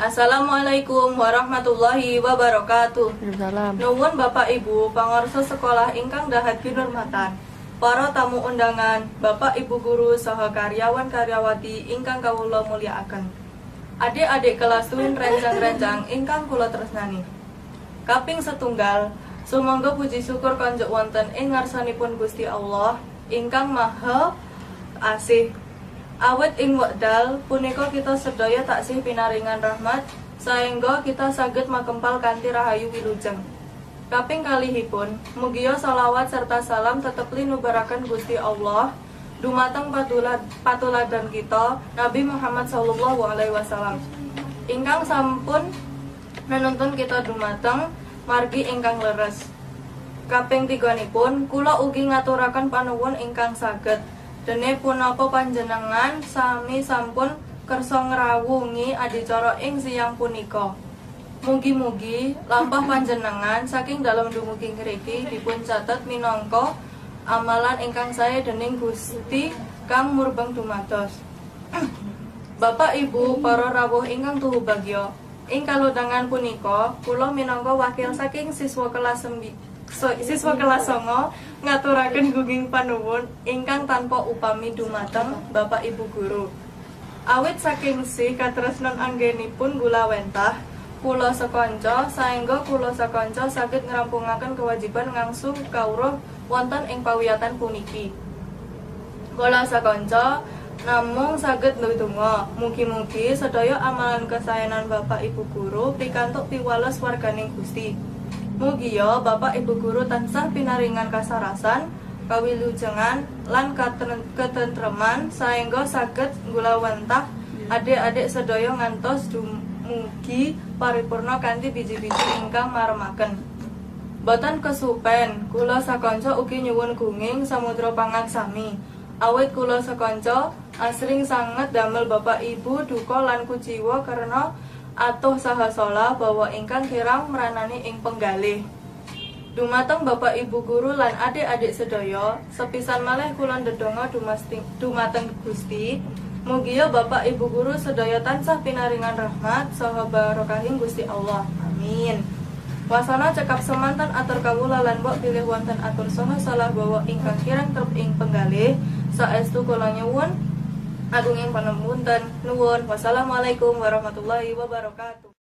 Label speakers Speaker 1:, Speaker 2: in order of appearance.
Speaker 1: Assalamualaikum warahmatullahi wabarakatuh.
Speaker 2: Waalaikumsalam.
Speaker 1: Nuwun, Bapak Ibu pangarsa sekolah ingkang dahat kinurmatan. Para tamu undangan, Bapak Ibu guru saha karyawan karyawati ingkang kawula mulyakaken. Adik-adik kelas tuwin rencang-rencang ingkang kula tresnani. Kaping setunggal, sumangga puji syukur konjuk wonten ing ngarsanipun Gusti Allah ingkang Maha Asih. Awit ing wekdal punika kita sedaya taksih pinaringan rahmat saengga kita saged makempal kanthi rahayu wilujeng. Kaping kalihipun, mugia salawat serta salam tetep linubaraken Gusti Allah dumateng patuladan kita, Nabi Muhammad sallallahu alaihi wasallam, ingkang sampun menuntun kita dumateng margi ingkang leres. Kaping tiganipun, kula ugi ngaturaken panuwun ingkang saged dene punapa panjenengan sami sampun kersa ngrawungi adicara ing siang punika. Mugi-mugi lampah panjenengan saking dalem dumugi ngriki dipun catet minangka amalan ingkang sae dening Gusti kang murbeng dumados. Bapak Ibu para rawuh ingkang tuhu bagya, ing kalodhangan punika kula minangka wakil saking siswa kelas 9 ngaturaken gunging panuwun ingkang tanpa upami dumateng Bapak Ibu guru. Awit saking sih katresnan anggenipun gulawentah kula sekanca saengga kula sekanca saged ngrampungaken kewajiban ngangsu kawruh wonten ing pawiyatan puniki. Kula sakanca namung saged ndedonga mugi-mugi sedaya amalan kesaenan Bapak Ibu guru pikantuk piwales warganing Gusti. Mugia Bapak Ibu guru tansah pinaringan kasarasan, kawilujengan lan ketentreman saengga saged nggulawentah adik-adik sedaya ngantos dumugi paripurna kanthi biji-biji ingkang maremaken. Boten kesupen, kula sakanca ugi nyuwun gunging samudra pangaksami. Awit kula sakanca asring sanget damel Bapak Ibu duka lan kuciwa karena atuh saha solah bawa ingkang kirang mranani ing penggalih. Dumateng Bapak Ibu guru lan adik-adik sedaya, sepisan malih kula ndedonga dumateng Gusti, mugia Bapak Ibu guru sedaya tansah pinaringan rahmat saha barokahing Gusti Allah. Amin. Wasana cekap semanten atur kawula lan mbok bilih wonten atur saha salah bawa ingkang kirang trep ing penggalih. Saestu kula nyuwun agunging pangapunten. Nuwun. Wassalamualaikum warahmatullahi wabarakatuh.